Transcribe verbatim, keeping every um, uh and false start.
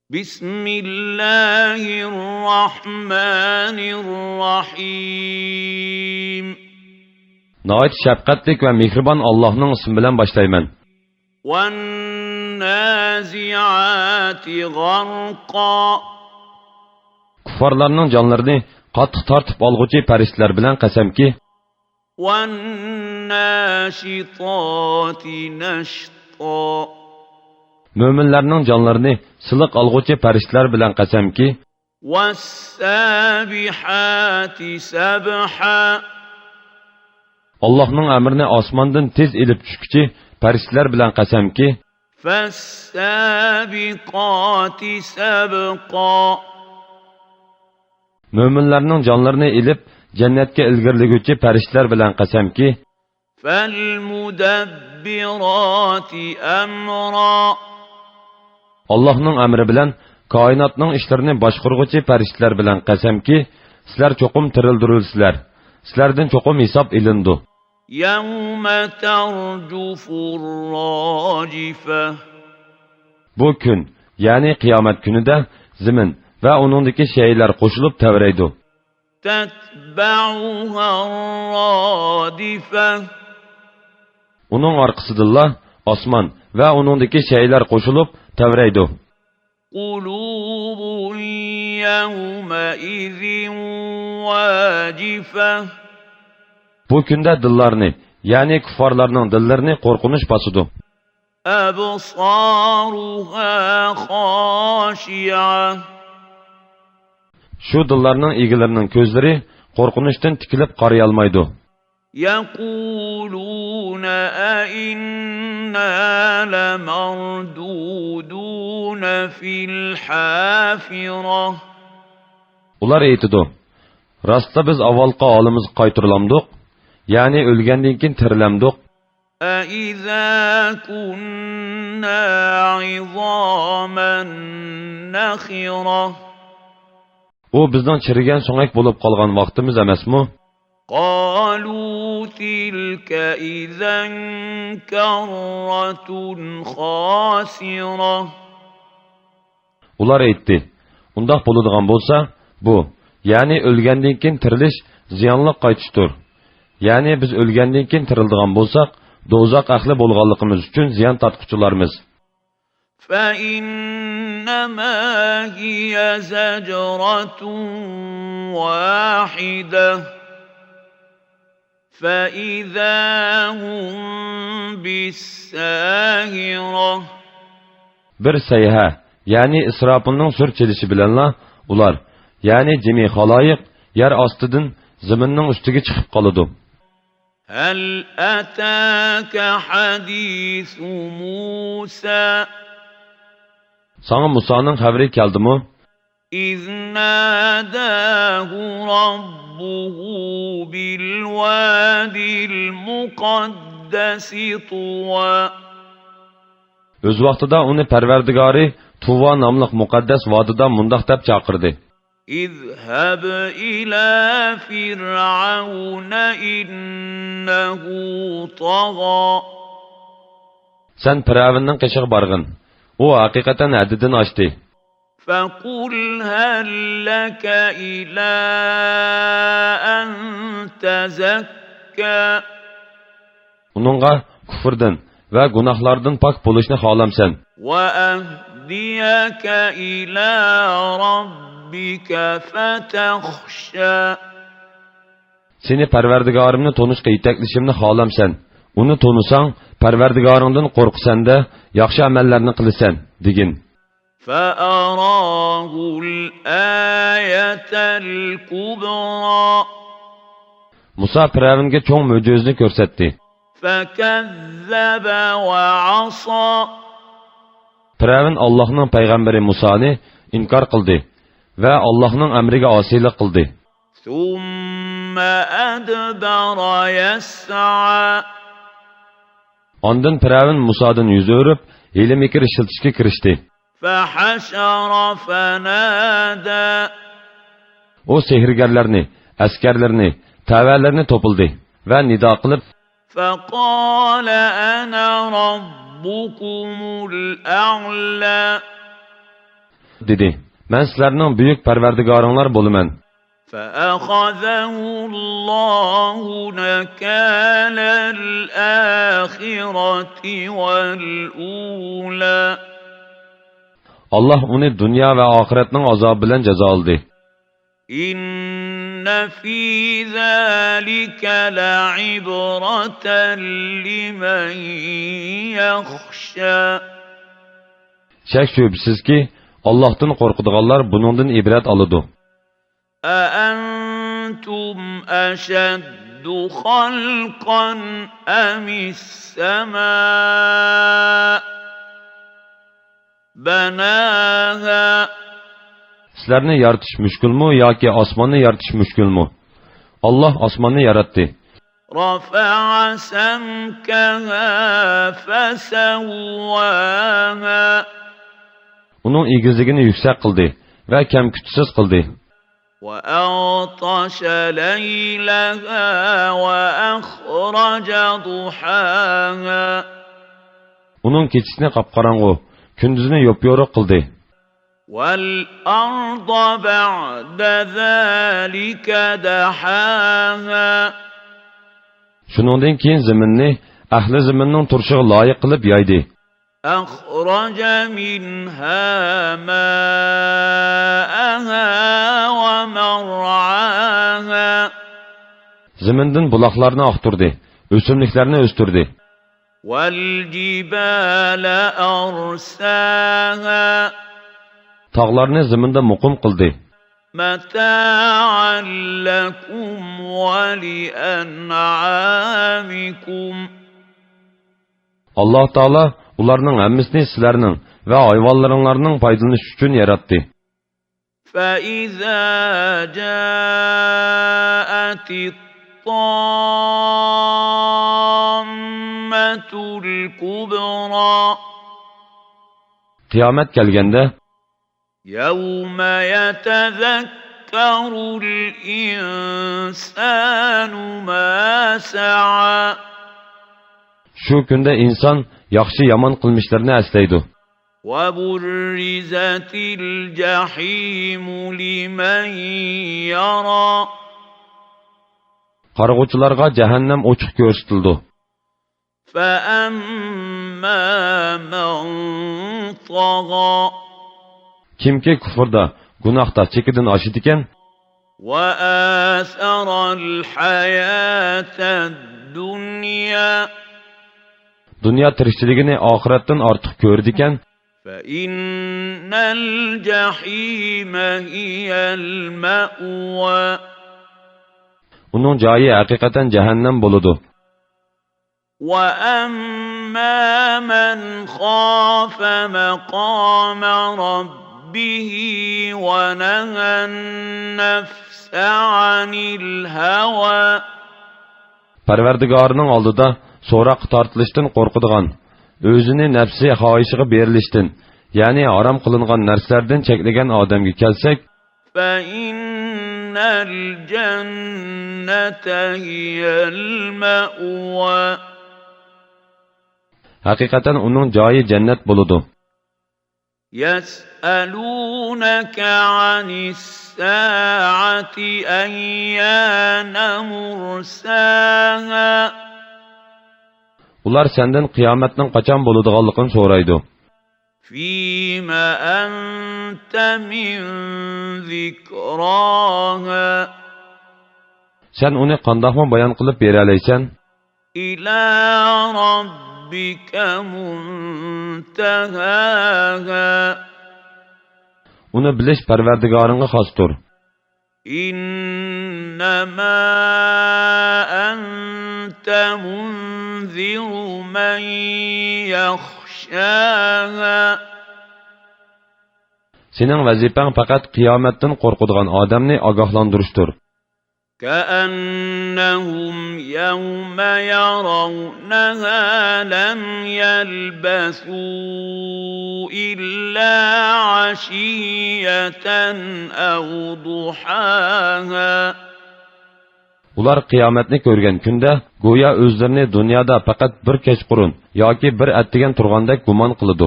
بسم الله الرحمن الرحيم. ناھايىتى شەپقەتلىك ۋە مېھرىبان ئاللاھنىڭ ئىسمى بىلەن باشلايمەن. والنازعات غرقا. كۇففارلارنىڭ جانلىرىنى قاتتىق تارتىپ ئالغۇچى پەرىشتىلەر بىلەن قەسەمكى، والناشطات نشطا. مۆمىنلەرنىڭ جانلىرىنى سىلىق ئالغۇچى پەرىشتىلەر بىلەن قەسەمكى، والسابحات سبحا. ئاللاھنىڭ ئەمرىنى ئاسماندىن تېز ئېلىپ چۈشكۈچى پەرىشتىلەر بىلەن قەسەمكى، فالسابقات سبقا. مۆمىنلەرنىڭ جانلىرىنى ئېلىپ جەننەتكە ئىلگىرىلىگۈچى پەرىشتىلەر بىلەن قەسەمكى، فالمدبرات أمرا. ئاللاھنىڭ ئەمرى بىلەن كائىناتنىڭ ئىشلىرىنى باشقۇرغۇچى پەرىشتىلەر بىلەن قەسەمكى، سىلەر چوقۇم تىرىلدۈرۈلىسىلەر، سىلەردىن چوقۇم ھېساب ئېلىنىدۇ. يوم ترجف الراجفة. بۇ كۈن، يەنى قىيامەت كۈنىدە زېمىن ۋە ئۇنىڭدىكى شەيئىلەر قوشۇلۇپ تەۋرەيدۇ. تتبعها الرادفة. ئۇنىڭ ئارقىسىدىنلا ئاسمان ۋە ئۇنىڭدىكى شەيئىلەر قوشۇلۇپ تەۋرەيدۇ. قلوب يومئذ واجفة. بۇ كۈندە دىللارنى، يەنى كۇففارلارنىڭ دىللىرىنى قورقۇنچ باسىدۇ. أبصارها خاشعة. شۇ دىللارنىڭ ئىگىلىرىنىڭ كۆزلىرى قورقۇنچتىن تىكىلىپ قارىيالمايدۇ. يقولون أئنا لمردودون في الحافرة. ئۇلار ئېيتىدۇ، راستلا بىز ئاۋۋالقى ھالىمىزغا قايتۇرۇلامدۇق؟ يەنى ئۆلگەندىن كېيىن تىرىلەمدۇق؟ أإذا كنا عظاما نخرة. ئۇ بىزنىڭ چىرىگەن سۆڭەك بولۇپ قالغان ۋاقتىمىز ئەمەسمۇ؟ قالوا تلك إذا كرة خاسرة. ئۇلار ئېيتتى، ئۇنداق بولىدىغان بولسا، بۇ، يەنى ئۆلگەندىن كېيىن تىرىلىش زىيانلىق قايتىشتۇر. يەنى بىز ئۆلگەندىن كېيىن تىرىلىدىغان بولساق، دوزاخ ئەھلى بولغانلىقىمىز ئۈچۈن زىيان تارتقۇچىلارمىز. فإنما هي زجرة واحدة. فإذا هم بالساهرة. بىر سەيھە، يەنى ئىسراپىلنىڭ سۇر چېلىشى بىلەنلا ئۇلار، يەنى جىمى خالايىق، يەر ئاستىدىن زېمىننىڭ ئۈستىگە چىقىپ قالىدۇ. هل أتاك حديث موسى. ساڭا مۇسانىڭ خەۋىرى كەلدىمۇ؟ إذ ناداه ربه بالواد المقدس طوى. ئۆز ۋاقتىدا ئۇنى پەرۋەردىگارى تۇۋا ناملىق مۇقەددەس ۋادىدا مۇنداق دەپ چاقىردى. اذهب إلى فرعون إنه طغى. سەن پىرئەۋننىڭ قېشىغا بارغىن. ئۇ ھەقىقەتەن ھەددىدىن ئاشتى. فقل هل لك إلى أن تزكى. ئۇنىڭغا كۇفردىن ۋە گۇناھلاردىن پاك بولۇشنى خالامسەن؟ وأهديك إلى ربك فتخشى. سېنى پەرۋەردىگارىمنى تونۇشقا يېتەكلىشىمنى خالامسەن؟ ئۇنى تونۇساڭ، پەرۋەردىگارىڭدىن قورقىسەن-دە، ياخشى ئەمەللەرنى قىلىسەن، دېگىن. فأراه الآية الكبرى. مۇسا پىرئەۋنگە چوڭ مۆجىزىنى كۆرسەتتى. فكذب وعصى. پىرئەۋن ئاللاھنىڭ پەيغەمبىرى مۇسانى ئىنكار قىلدى ۋە ئاللاھنىڭ ئەمرىگە ئاسىيلىق قىلدى. ثم أدبر يسعى. ئاندىن پىرئەۋن مۇسادىن يۈز ئۆرۈپ، ھىيلە-مىكىر ئىشلىتىشكە كىرىشتى. فحشر فنادى. ئۇ سېھىرگەرلەرنى، ئەسكەرلىرىنى، تەۋەلىرىنى توپلىدى ۋە نىدا قىلىپ، فقال أنا ربكم الأعلى. دېدى: مەن سىلەرنىڭ بۈيۈك پەرۋەردىگارىڭلار بولىمەن. فأخذه الله نكال الآخرة والأولى. ئاللاھ ئۇنى دۇنيا ۋە ئاخىرەتنىڭ ئازابى بىلەن جازالىدى. إن في ذلك لعبرة لمن يخشى. شەك-شۈبھىسىزكى، ئاللاھتىن قورقىدىغانلار بۇنىڭدىن ئىبرەت ئالىدۇ. أأنتم أشد خلقا أم السماء بناها. سىلەرنى يارىتىش مۈشكۈلمۇ ياكى ئاسماننى يارىتىش مۈشكۈلمۇ؟ ئاللاھ ئاسماننى ياراتتى. رفع سمكها فسواها. ئۇنىڭ ئېگىزلىكىنى يۈكسەك قىلدى ۋە كەم-كۈتىسىز قىلدى. وأغطش ليلها وأخرج ضحاها. ئۇنىڭ كېچىسىنى قاپقاراڭغۇ، كۈندۈزىنى يوپيورۇق قىلدى. والأرض بعد ذلك دحاها. شۇنىڭدىن كېيىن زېمىننى ئەھلى زېمىننىڭ تۇرۇشىغا لايىق قىلىپ يايدى. أخرج منها ماءها ومرعاها. زېمىندىن بۇلاقلارنى ئاقتۇردى، ئۆسۈملۈكلەرنى ئۆستۈردى. والجبال أرساها. تاغلارنى زېمىندا مۇقىم قىلدى. متاعا لكم ولأنعامكم. ئاللاھ تائالا ئۇلارنىڭ ھەممىسىنى سىلەرنىڭ ۋە ھايۋانلىرىڭلارنىڭ پايدىلىنىشى ئۈچۈن ياراتتى. فإذا جاءت الطامة الكبرى. قىيامەت كەلگەندە، يوم يتذكر الإنسان ما سعى. شۇ كۈندە ئىنسان ياخشى-يامان قىلمىشلىرىنى ئەسلەيدۇ. وبرزت الجحيم لمن يرى. قارىغۇچىلارغا جەھەننەم ئوچۇق كۆرسىتىلىدۇ. فأما من طغى. كىمكى كۇفردا، گۇناھتا چېكىدىن ئاشىدىكەن، وآثر الحياة الدنيا. دۇنيا تىرىكچىلىكىنى ئاخىرەتتىن ئارتۇق كۆرىدىكەن، فإن الجحيم هي المأوى. ئۇنىڭ جايى ھەقىقەتەن جەھەننەم بولىدۇ. وأما من خاف مقام ربه ونهى النفس عن الهوى. پەرۋەردىگارىنىڭ ئالدىدا سوراققا تارتىلىشتىن قورقىدىغان، ئۆزىنى نەپسى خاھىشىغا بېرىلىشتىن، يەنى ھارام قىلىنغان نەرسىلەردىن چەكلىگەن ئادەمگە كەلسەك، فإن الجنة هي المأوى. ھەقىقەتەن ئۇنىڭ جايى جەننەت بولىدۇ. يسألونك عن الساعة أيان مرساها. ئۇلار سەندىن قىيامەتنىڭ قاچان بولىدىغانلىقىنى سورايدۇ. فيم أنت من ذكراها. سەن ئۇنى قانداقمۇ بايان قىلىپ بېرەلەيسەن؟ إلى ربك منتهاها. ئۇنى بىلىش پەرۋەردىگارىڭغا خاستۇر. إنما أنت منذر من يخشاها. سېنىڭ ۋەزىپەڭ پەقەت قىيامەتتىن قورقىدىغان ئادەمنى ئاگاھلاندۇرۇشتۇر. كأنهم يوم يرونها لم يلبثوا إلا عشية أو ضحاها. ئۇلار قىيامەتنى كۆرگەن كۈندە گويا ئۆزلىرىنى دۇنيادا پەقەت بىر كەچقۇرۇن ياكى بىر ئەتىگەن تۇرغاندەك گۇمان قىلىدۇ.